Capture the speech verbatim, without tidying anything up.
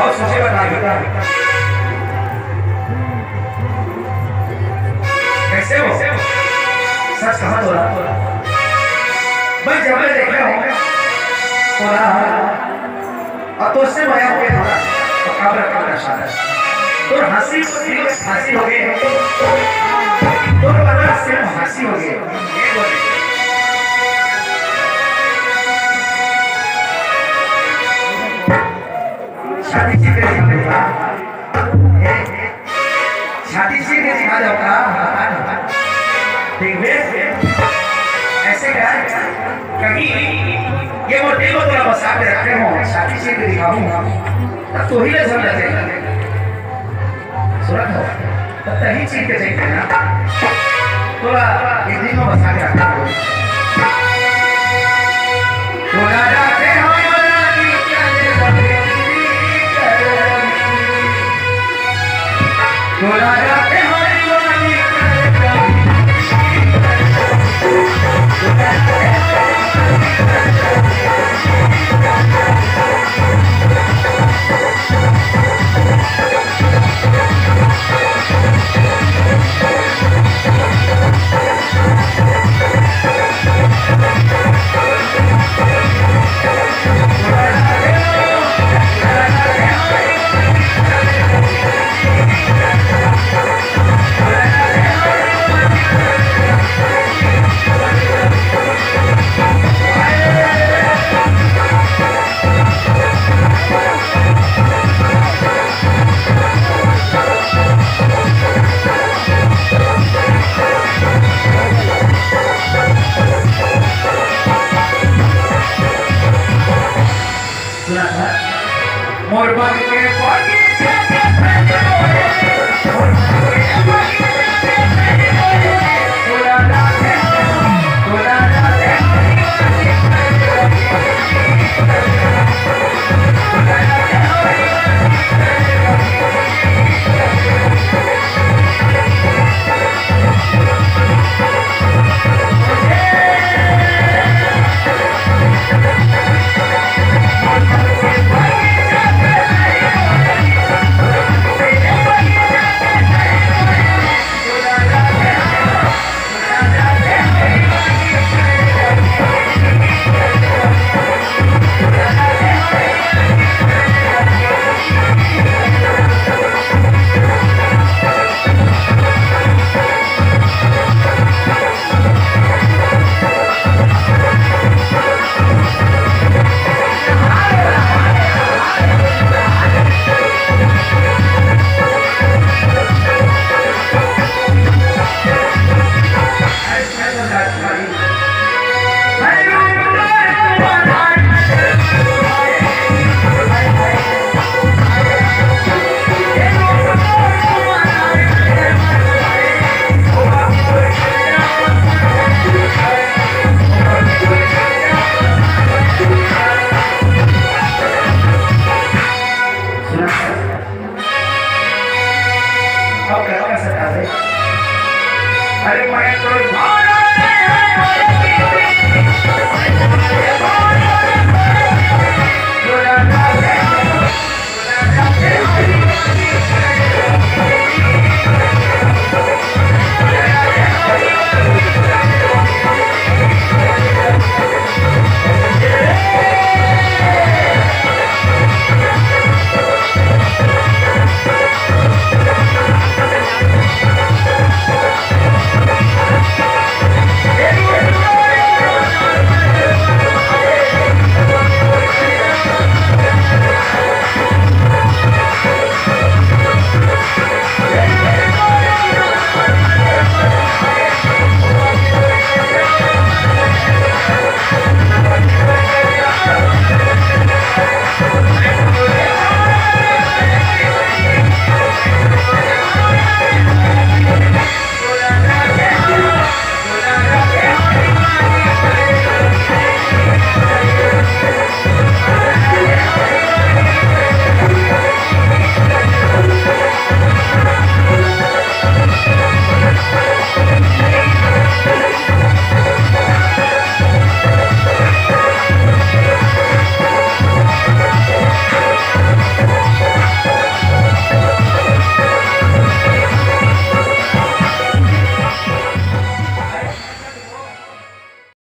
अउ सोचे बर लागही। कइसे हो? सच कहा तोला। मैं जब मैं देखे हूँ तोला, अउ तोसे मया होगे तोला, अउ काबर काबर शायद। तोर हँसी दिल में फांसी होगे, तोर बना सिर्फ हँसी होगे। ये बोले। शादी चीर के दिखा दूंगा। ए, शादी चीर के दिखा दूंगा। ठीक है? ऐसे क्या? कहीं ये मोटे को थोड़ा बसा के रखे हो, शादी चीर के दिखाऊंगा। तब तो ही ले समझ जाएगा। सुरत हो, त तही चीर के जाई ना। तोला ए दिल में बसा के रखना पड़ही। तोला राते हमारी रानी प्यारे रानी, तोला राते हमारी रानी प्यारे रानी। सुना था? मोर बन के बगीचे के फैया।